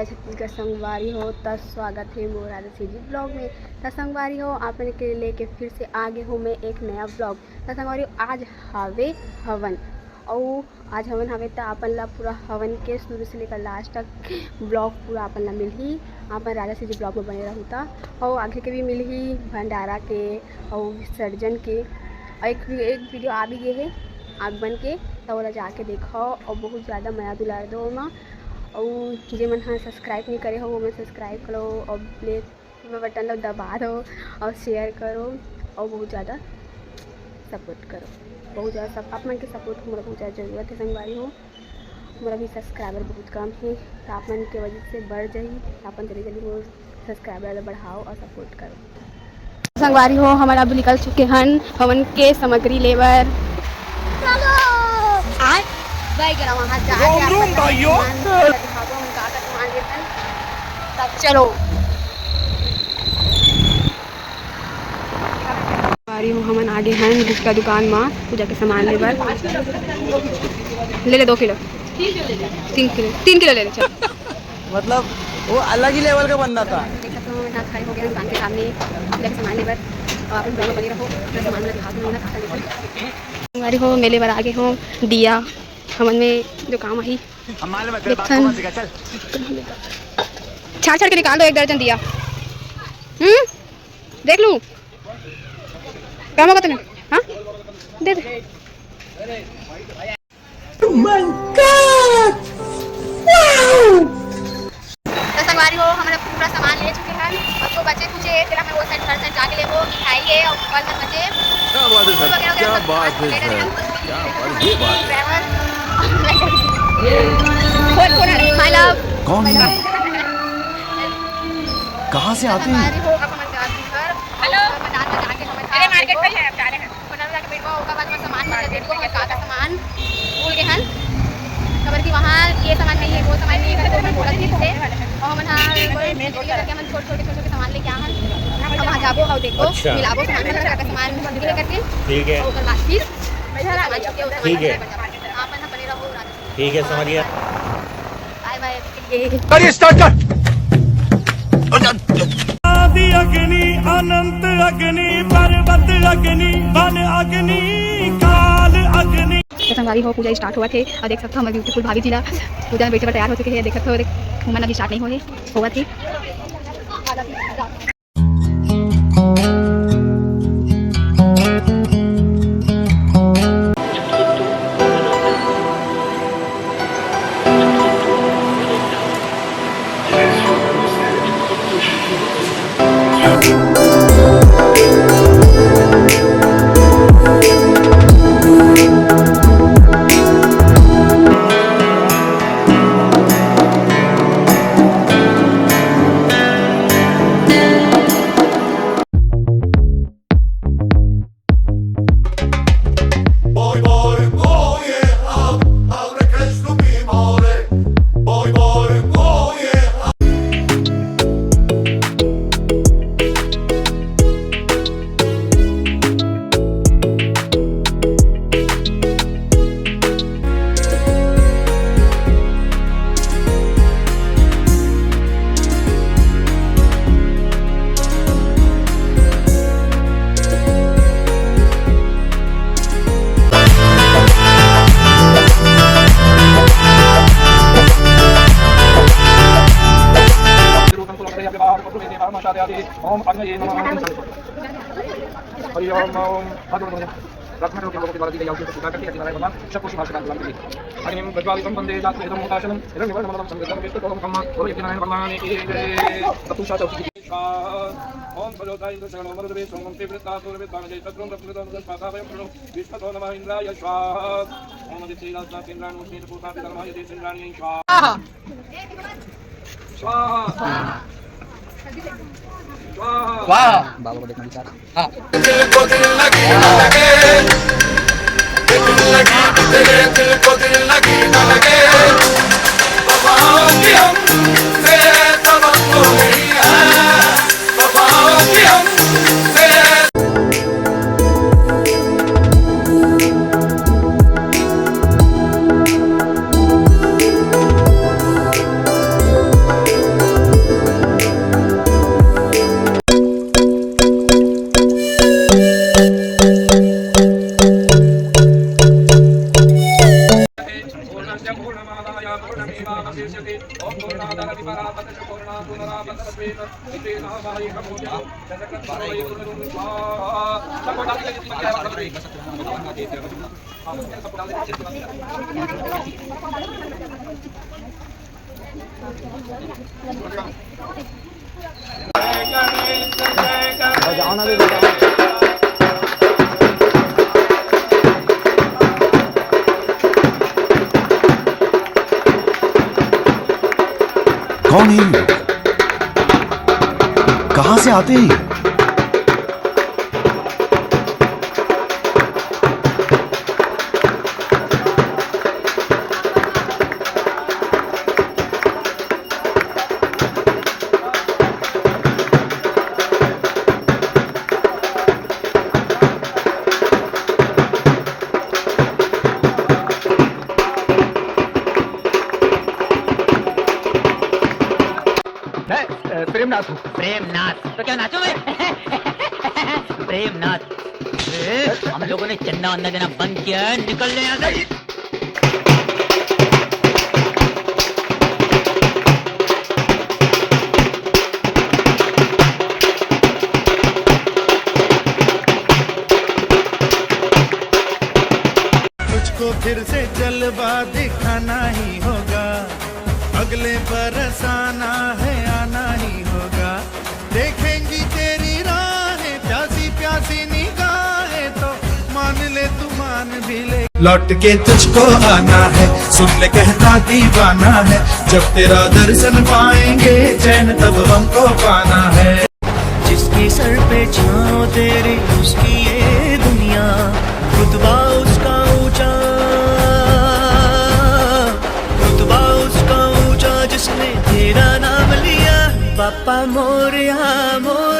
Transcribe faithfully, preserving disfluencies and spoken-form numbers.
छत्तीसगढ़ संगवारी हो, त स्वागत हे मोर राधा सीजी ब्लॉग में। त संगवारी हो, आप मन के लेके फिर से आगे हूँ मैं एक नया ब्लॉग। त संगवारी हो, आज हावे हवन, अउ आज हवन हावे त आपन ला पूरा हवन के शुरू से लेकर लास्ट तक ब्लॉग पूरा आपन ला मिलही। आपन राधा सीजी ब्लॉग में बने रहू त, अउ आगे के भी मिलही भंडारा के अउ विसर्जन के। अउ एक, एक वीडियो आ भी गे हे आगमन के, त ओला जाके देखो अउ बहुत ज़्यादा मया दुलार दो ओमा। अउ जे मन ह सब्सक्राइब नहीं करे हो, वो मन सब्सक्राइब करो अउ ले बटन ला दबा दो अउ शेयर करो अउ बहुत ज़्यादा सपोर्ट करो। बहुत ज़्यादा सब, आप मन के सपोर्ट मोला बहुत ज़्यादा ज़रूरत है संगवारी हो। मोर अभी सब्सक्राइबर बहुत कम है, तो आप मन के वजह से बढ़ जाही। अपन जल्दी जल्दी मोर सब्सक्राइबर ला बढ़ाओ अउ सपोर्ट करो। संगवारी हो, हमन अब निकल चुके हन हवन के सामग्री लेबर। चलो। आय, बैग ला वहाँ जाके रोम रोम अपन भाइयों। सामान ला दिखाबो, हमन का का सामान लेथन। तब चलो। संगवारी हो, हमन आगे हन गुप्ता दुकान मा पूजा के सामान लेबर। ले ले दो किलो, तीन किलो, तीन किलो ले ले, चल। मतलब, वो अलग ही लेवल का बंदा था। देख सकते हो, यहाँ खड़े हो गए हैं दुकान के सामने, पूजा के सामान लेबर। और आप लोग बने रहो, पूरा सामान वाला दिखा दूँ, ना खाता नहीं। संगवारी हो, मैं लेबर आगे हूँ दिया, हमन में जो काम आही। हम मालूम है, तेरे बाप को देखन। मत सिखा, चल। छाड़ छाड़ के निकाल दो एक दर्जन दिया। हम्म, देख लूँ। काम होगा तुम्हें? हाँ, दे दे। Oh my God! Wow! तो संगवारी हो, हमन पूरा सामान ले चुके हन, अउ जो बचे कुचे हे, तेला मैं वो साइड, घर साइड जाके लेबो, मिठाई हे, अउ फल मन बचे। क्या बात है सर, वगैरह वगैरह क्या सब बात है सर, क्या बात है, ये बात है। ड्राइवर। फोन, फोन आ रहा है। My love। कौन है? कहाँ से आते हैं? संगवारी हो, अब हमन जात हन घर। हेलो। बाजार में जाके हमन अरे, मार्केट में है, अब जा रहे हैं। होटल जाके बैठबो, ओकर बाद में सामान मन ला देखबो, हमर का का सामान भूल गए हन, काबर कि वहाँ ये सामान नहीं है, वो सामान नहीं है, करके हमन बोलत रहिस हे। और हमन हा, बोले, धीरे करके हमन छोट, छोटे, छोटे, छोटे सामान लेके आ हन। हम वहाँ जाबो अउ देखबो, अच्छा। मिलाबो सामान मन ला, का का सामान भूल गए करके। ठीक है। और ओकर बाद फिर सामान छुट्टी होता है, ठीक है। आप मन हा बने रहो, राधा। ठीक है, समझ गया। बाय बाय। गाड़ी स्टार्ट कर। आदि अग्नि, अनंत अग्नि, पर्वत अग्नि, वन अग्नि, काल अग्नि। तो संगवारी हो, पूजा स्टार्ट होवत हे अउ देख सकथो हमर ब्यूटीफुल भाभी जी ला पूजा में बैठे बर तैयार हो चुके हे। देख सकथो, देख, उमन अभी स्टार्ट नहीं होए हे, होवत हे। ओम अग्नये नमः। हरि ओम, ओम। हाथ जोड़ दो भैया। प्रार्थना करो कि हम लोगों के द्वारा दी गई आहुति को स्वीकार करके ऐसी नारायण भगवान सबको शुभ आशीर्वाद प्रदान करें। अग्निं प्रज्वालितं वन्दे जातवेदं होताशनम् हिरण्यवर्णमदनं संगतं विष्णुतोमुखम्। बोलो यज्ञ नारायण भगवान की जय। तब तुम साथ स्वाहा। ओम सजोता इंद्र शरणो मरुद्वे सोमं तीव्रता पूर्वविद्वान जय शत्रुं रक्षितो मुखं पाता वयं प्रणो विष्णुतो नमः इंद्राय स्वाहा। ओम आदित्य राजनाथ इंद्राणो शीतपूर्णाभिधर्माय देश इंद्राणी स्वाहा। स्वाहा। स्वाहा। स्वाहा। बाबा को देखना बेचारा। हाँ। दिल को दिल लगी न लगे, दिल लगी न लगे, दिल को दिल लगी न लगे। वफाओं की हमसे सबक तो नहीं है, वफाओं की हमसे कौन है ये लोग? कहाँ से आते हैं ये? मैं, अ, प्रेमनाथ हूँ। प्रेमनाथ? तो क्या नाचोगे? प्रेमनाथ। ए, हम लोगों ने चंदा वंदा देना बंद किया है, निकल ले यहाँ से। तुझको फिर से जलवा दिखाना ही होगा, अगले बरस आना है, आना ही होगा। देखेंगी तेरी राहें, प्यासी प्यासी निगाहें, तो मान ले तू, मान भी ले। लौट के तुझको आना है, सुन ले कहता दीवाना है, जब तेरा दर्शन पाएंगे चैन तब हमको पाना है। जिसके सर पे छाँव तेरी, उसकी ये दुनिया, रुतबा उसका ऊंचा, रुतबा उसका ऊंचा, जिसने तेरा नाम लिया, पापा मोरया मोर।